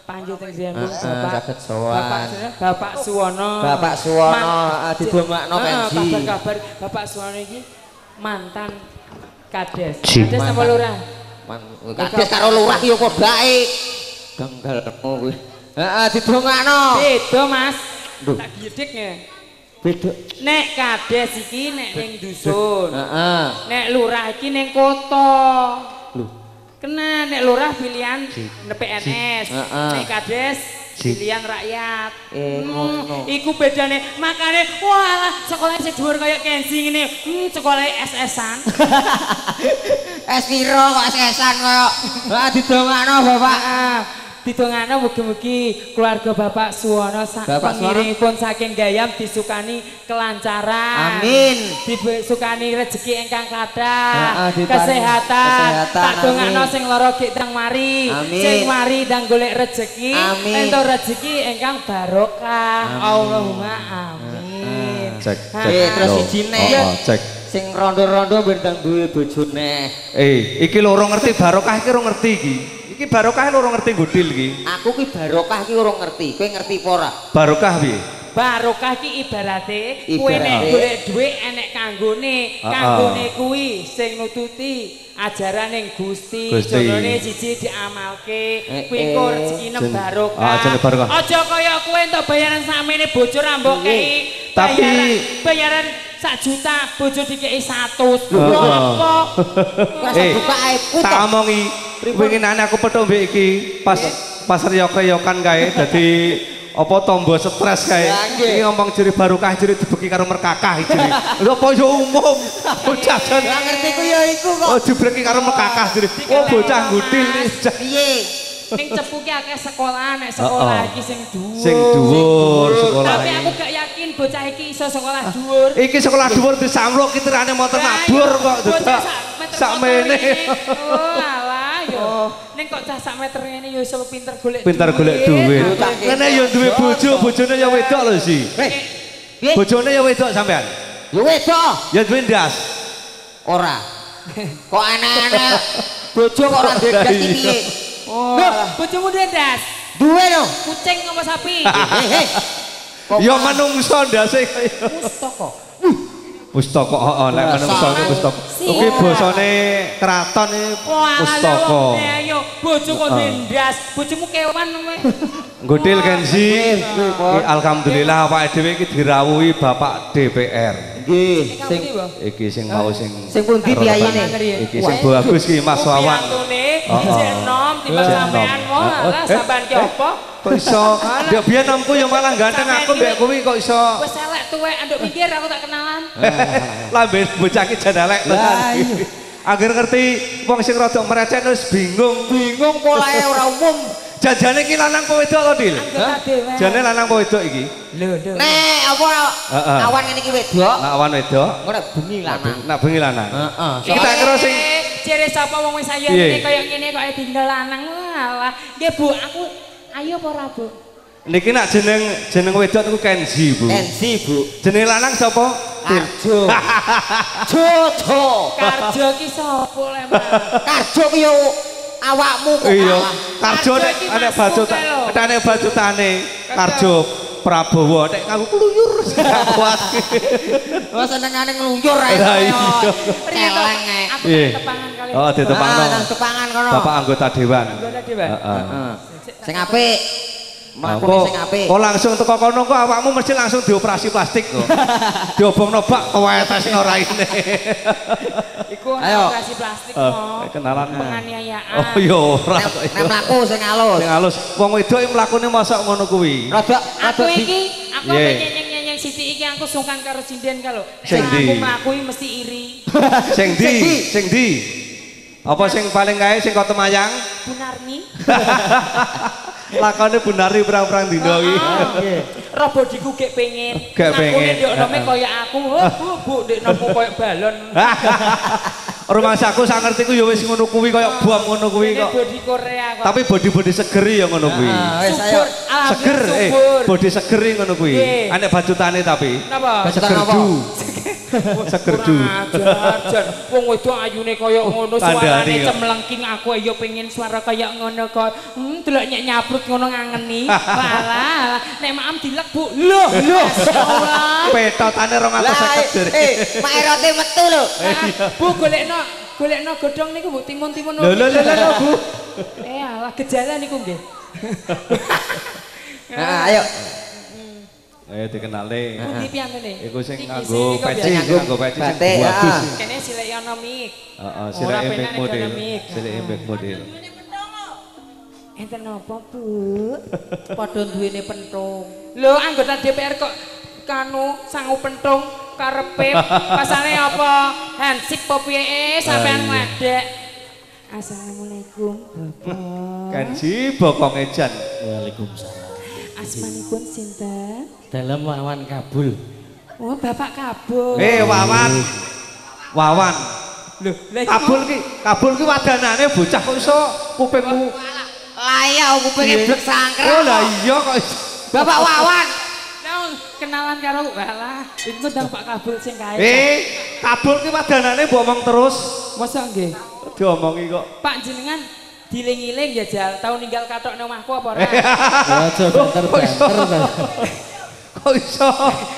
panggih teng griyane Bapak sowan. Bapak Suwono. Bapak Suwono didomakno pensi. Kabar-kabar Bapak Suwono iki mantan kades. Kades napa lurah? Kades karo lurah ya padha ae. Ganggalmu kuwi. Heeh, didongakno. Beda, Mas. Tak gidhik nggih. Beda. Nek kades iki nek ning dusun. Heeh. Nek lurah iki ning kota. Lho. Kena nek lurah pilihan PNS, nek kades pilihan rakyat. Iku bedane, makane walah sekolah sing dhuwur kaya Kenzi ngene, sekolah SS-an. S piro kok SS-an kaya. Lah didongakno Bapak. Didongakno mugi-mugi keluarga Bapak Suwono sak pengiringipun saking Gayam disukani kelancaran. Amin. Disukani rezeki ingkang kathah, kesehatan. Tak dongakno sing lara gek ndang mari, sing mari ndang golek rezeki, entuk rezeki ingkang barokah. Allahumma amin. Cek, cek. Terus sijine. Cek. Sing rondo-rondo ben ndang duwe bojone. Iki loro ngerti barokah iki ora ngerti iki. Iki barokah loro ngerti godil iki. Aku ki barokah ki ora ngerti. Kowe ngerti apa ora? Barokah piye? Barokah ki ibarate kowe nek golek dhuwit enek kanggone, kanggone kuwi sing nututi ajarane Gusti. Contohne siji diamalke, kuwi engko rezekine barokah. Aja kaya kowe entuk bayaran sakmene bojo ra mbok kei. Tapi bayaran 1 juta bojo dikei 100. Lho apa? Tak omongi winginane aku petuk mbek iki pas pas riyok-riyokan kae dadi apa tombo stres kae. Iki ngomong jere barokah jere dibeki karo merkakah iki. Lho apa yo umum. Bocah jan ora ngerti ku ya iku kok. Oh dibreki karo merkakah jere. Oh bocah ngutil piye? Ning Cepu ki akeh sekolah, nek sekolah iki sing dhuwur. Sing dhuwur sekolah. Tapi aku gak yakin bocah iki iso sekolah dhuwur. Iki sekolah dhuwur disamluk ki tirane motor mabur kok dadak sakmene. Oh alah yo. Ning kok cah sak meter ngene yo iso pinter golek. Pinter golek duit. Ngene yo duwe bojo, bojone yo wedok lho si. Bojone yo wedok sampean. Yo wedok. Ya duwe ndas. Ora. Kok aneh-aneh bojo kok ora duwe ndas iki piye? Oh, bojomu duwe ndas? Duwe lho. Kucing apa sapi? Ya manungsa ndase kaya pustaka. Pustaka heeh, nek manungsa iki pustaka. Iki basane kraton iki pustaka. Ayo, bojo kok duwe ndas, bojomu kewan kowe. Nggodil Kenzi. Alhamdulillah awake dhewe iki dirawuhi Bapak DPR. Nggih, sing iki sing mau sing sing pundi piyayine? Iki sing bagus iki Mas Wawan. Sik enom timbang sampean walah sampean ki apa? Kok iso? Ndek biyen nomku yo malah ganteng aku mbek kuwi kok iso. Wis elek tuwek anduk pinggir aku tak kenalan. Lambe bocah ki jan elek tenan. Angger ngerti wong sing rada merecet wis bingung. Bingung polahe ora umum. Janjane iki lanang apa wedok to, Dil? Jane lanang apa wedok iki? Lho, lho. Nek apa awan ngene iki wedok? Nek awan wedok. Engko nek bengi lanang. Nek bengi lanang. Heeh. Iki tak kira sing jere sapa wong wis ayu ngene kaya ngene kok tinggal lanang. Walah. Nggih, Bu, aku ayu apa ora, Bu? Niki nak jeneng wedok niku Kenzi, Bu. Kenzi, Bu. Jeneng lanang sapa? Karjo. Jojo. Karjo ki sapa le, Mas? Karjo ki yo awakmu kok. Iya. Karjo nek ana bajutane, bajutane Karjo Prabowo nek aku kluyur gak kuat. Wah senengane ngluyur ae. Celeng ae. Aku tepangan kali. Oh, ditepangno. Nang tepangan kono. Bapak anggota dewan. Anggota dewan. Heeh. Sing apik. Mlakune sing apik. Kok langsung teko kono kok awakmu mesti langsung dioperasi plastik kok. Diobongno bak kewetesno raine. Iku operasi plastik kok. Kenalan penganiayaan. Oh iya ora. Nek mlaku sing alus. Sing alus. Wong wedok iki mlakune mosok ngono kuwi. Rada aku iki aku nyenyeng-nyenyeng sithik iki aku sungkan karo sinden ka lho. Aku mlaku iki mesti iri. Sing ndi? Sing ndi? Apa sing paling kae sing kok temayang? Bu Narni. Lakone Bu Narni perang-perang dina iki. Roh bodiku gek pengen. Gek pengen. Ndek nome kaya aku. Bu, Bu, ndek nomu kaya balon. Rumangsaku sak ngertiku ya wis ngono kuwi kaya bom ngono kuwi kok. Body Korea kok. Tapi body-body seger ya ngono kuwi. Subur, seger, body seger ngono kuwi. Anek bajutane tapi. Napa? Seger du. Seger du. Ajar, wong wedok ayune kaya ngono, suarane cemlengking aku ya pengen suara kaya ngono kok. Delok nyek nyabrut ngono ngangeni. Walah, nek maem dilek, Bu. Loh, loh. Petotane 250 jere. Mak erote metu lho. Bu golekno godhong niku Bu timun-timun. Lho lho lho Bu. Alah gejala niku nggih. Nah, ayo. Ayo dikenale. Pundi piyantune? Iku sing nganggo peci, nganggo peci sing bagus. Kene silek ana mik. Heeh, sileke mik model. Sileke mik model. Enten napa, Bu? Padha duwene pentung. Lho, anggota DPR kok kanu sangu pentung karepe pasane apa? Hansip apa piye sampean ngledek. Assalamualaikum, Bapak. Kenji bokonge jan. Waalaikumsalam. Asmanipun sinten? Dalem Wawan Kabul. Oh, Bapak Kabul. Wawan. Wawan. Lho, Kabul ki wadanane bocah kok iso kupingmu. Lah iya kupinge blek sangker. Oh lah iya kok iso. Bapak Wawan. Kenalan karo walah, iku ndang Pak Kabul sing kae. Kabul ki wadanane mbok omong terus. Mosok nggih? Diomongi kok. Pak jenengan diling-iling ya Jal, tau ninggal kathok nang omahku apa ora? Aja banter-banter ta. Kok iso?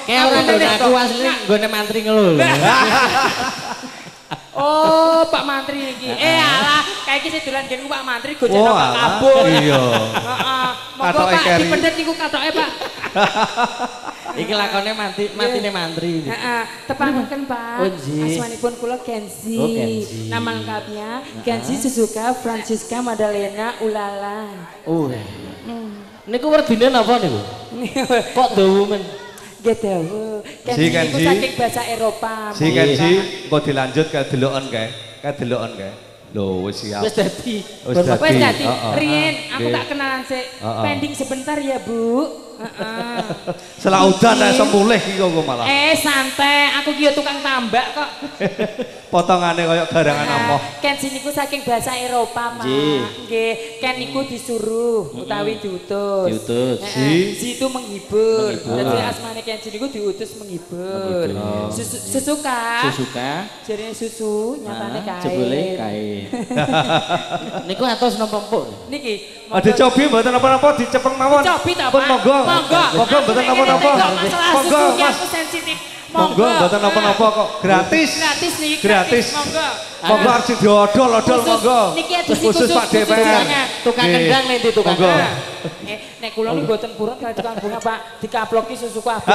Kayak ora nggone aku asline nggone mantri ngono lho. Oh, Pak Mantri iki. Eh alah, kae iki sing dolan nggenku Pak Mantri gojekno Pak Kabul. Iya. Heeh. Monggo Pak dipendet niku katoke Pak. Iki lakone mati matine mantri. Heeh, tepangaken Pak. Asmanipun kula Kenzi. Oh, Kenzi. Nama lengkapnya Kenzi Suzuka Francisca Madalena Ulala. Oh. Niku werdine napa niku? Kok dawa men? Nggih dawa. Kenzi niku saking bahasa Eropa. Si Kenzi engko dilanjut ke deloken kae. Kae deloken kae. Lho wis siap. Wis dadi. Wis dadi. Rien, aku tak kenalan sik. Pending sebentar ya, Bu. Heeh. Selaudan iso mulih iki kok malah. Eh santai, aku ki ya tukang tambak kok. Potongane koyo garangan amoh. Kenzi niku saking bahasa Eropa, Pak. Nggih, Ken niku disuruh utawi diutus. Diutus. Si itu menghibur. Dadi asmane Kenzi niku diutus menghibur. Susuka. Susuka. Jarene susu, nyatane kae. Jebule kae. Niku atos napa empuk? Niki. Dicobi mboten napa-napa dicepeng mawon. Dicobi ta, Pak? Monggo. Monggo mboten napa-napa. Monggo Mas. Aku sensitif. Monggo mboten napa-napa kok. Gratis. Gratis niki. Gratis. Monggo. Monggo arep sing diodol-odol monggo. Niki edisi khusus Pak DPR. Tukang kendang nanti tukang. Monggo. Nek kula niku mboten purun kali tukang bunga Pak, dikaploki susuku abot.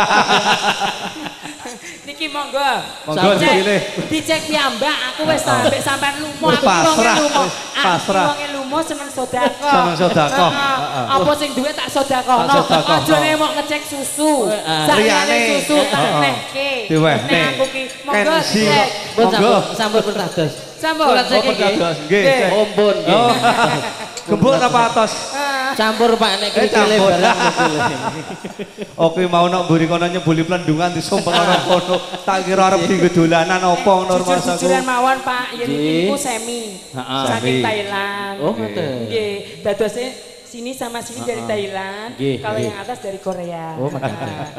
Niki monggo. Monggo dipilih. Dicek piyambak aku wis sampe sampean lumo aku wonge lumo. Aku wonge lumo seneng sedekah. Seneng sedekah. Apa sing duwe tak sedekahno. Aja nek mok ngecek susu. Saliyane susu tak nehke. Diwehne. Nek aku ki monggo dicek. Monggo sampun pertados. Sampun. Nggih. Ampun nggih. Gembuk napa atos? Campur Pak nek krikile barang. Oke mau nok mburi kono nyebuli plendungan disumpel ana kono. Tak kira arep dienggo dolanan apa ngono rumangsaku. Jujur-jujuran mawon Pak, yen niku semi. Saking Thailand. Oh ngoten. Nggih, dadose sini sama sini dari Thailand, kalau yang atas dari Korea. Oh, ngoten.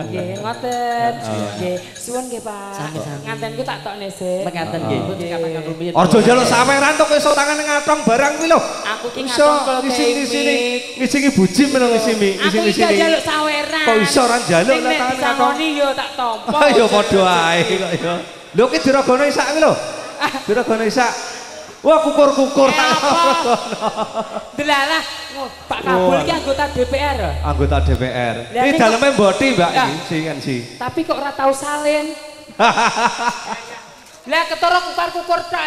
Nggih, ngoten. Nggih, suwun nggih Pak. Ngantenku tak tokne sik. Mekaten nggih, pun cekapaken rumiyin. Aja njaluk saweran tok iso tangane ngatong barang kuwi lho. Aku ki ngatong kok ngisi-ngisini, ngisingi bujim lho ngisimi, ngisi-ngisini. Aku iki njaluk saweran. Kok iso ora njaluk lah tangane ngatong. Nek yo tak tampa. Ya padha ae kok ya. Lho ki dirogono isak kuwi lho. Dirogono isak. Wah kukur-kukur. Delalah Pak Kabul iki anggota DPR. Anggota DPR. Ini dalamnya mboti Mbak iki si NC. Tapi kok ora tau salin. Lah ketara kukar-kukur tok.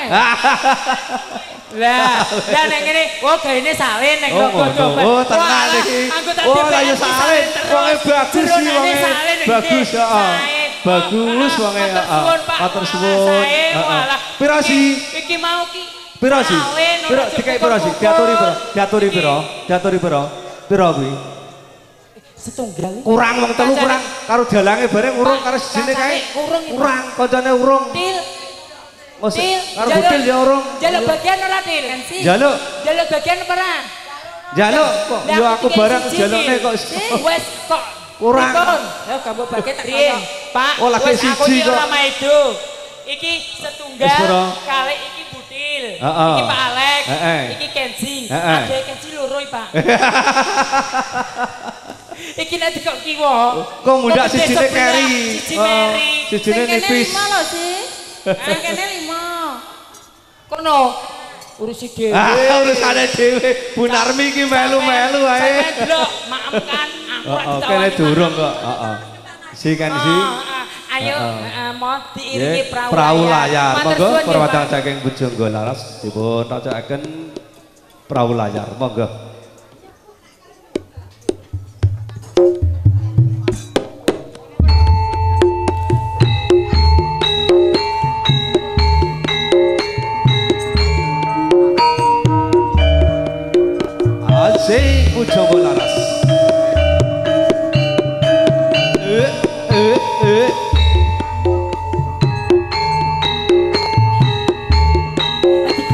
Lah, lah nek ngene, oh gaene salin nek kok coba. Oh, tenan iki. Anggota DPR oh, salin. Wonge bagus iki wonge. Bagus heeh. Bagus wonge heeh. Matur suwun. Heeh. Piro sih? Iki mau ki. Piro sih? Piro dikek piro sih? Diaturi piro? Diaturi piro? Diaturi piro? Piro kuwi? Setunggal. Kurang wong telu kurang karo dalange bareng urung karo sijine kae. Kurang kancane urung. Til. Karo butil ya urung. Jaluk bagian ora til? Jaluk. Jaluk bagian ora? Jaluk kok yo aku barang jalukne kok. Wes kok kurang. Ya gambok bagian tak kaya. Pak, wes aku iki ora maido. Iki setunggal kali iki butil. Iki Pak Alek, iki Kenzi. Ade Kenzi loro iki, Pak. Iki nek dikok kiwa. Kok mundak sijine keri. Siji meri. Sijine nipis. Sing kene 5 lho, Si. Sing kene 5. Kono urusi dhewe. Ah, urusane dhewe. Bu Narmi iki melu-melu ae. Sampeyan delok maem kan aku ora ditawani. Kene durung kok, heeh. Si kan si. Ayo mau diiringi perahu layar. Monggo perwakilan saking Bujangga Laras dipun racakaken perahu layar. Monggo. Asik Bujangga Laras.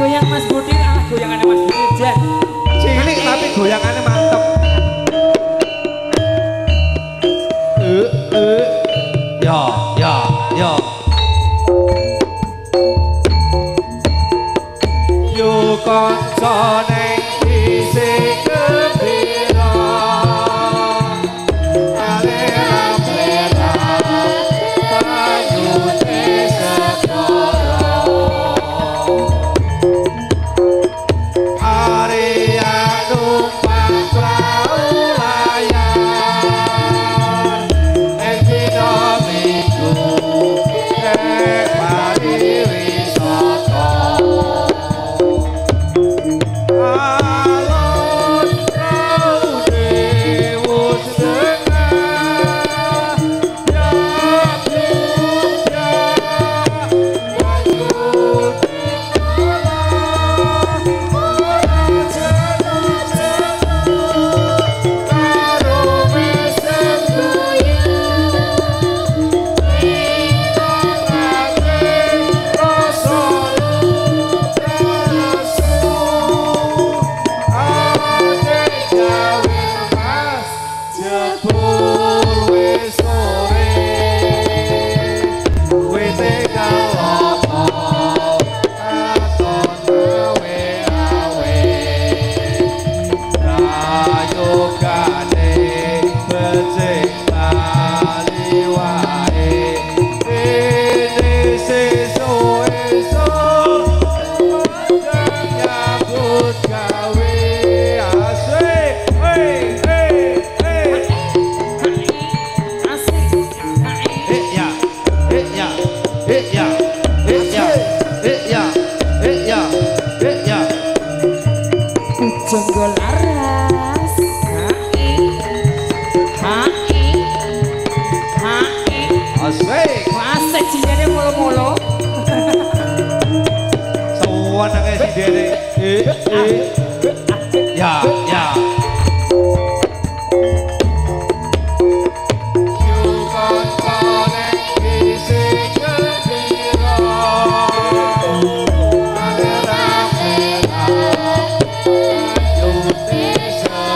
Goyang Mas Budir, ah goyangannya Mas Budir aja. Cilik tapi goyangannya mantep. Ya, ya, ya. Yo kanca neng isih kepira. Ale Jebul wis sore wite kelapa katon awe-awe prayogane becik bali wae dene sesuk esuk nyambut gawe asik hey hey hey Asik. Eh ya eh ya eh ya eh ya eh ya eh ya eh ya Jonggo laras. Ha i. Ha i. Asik Asik jine molo-molo. Suwenenge sindene eh eh ya ya Yu kancane isih gembira Ayute segara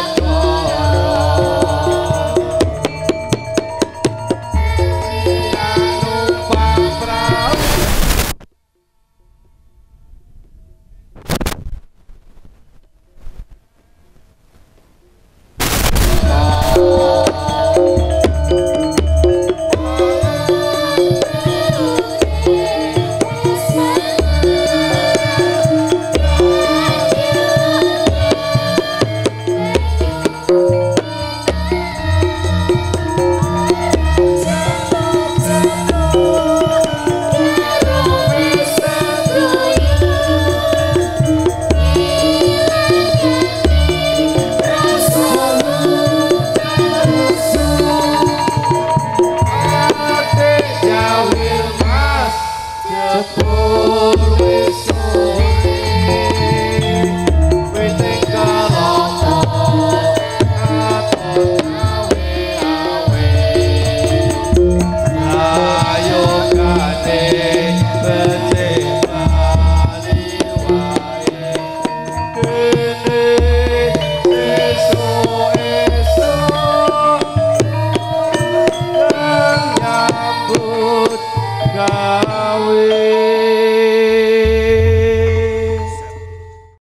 Numpak prau. Adik jawil mas jebul wis sore wite kelapa katon awe-awe prayogane becik bali wae dene sesuk esuk nyambut gawe.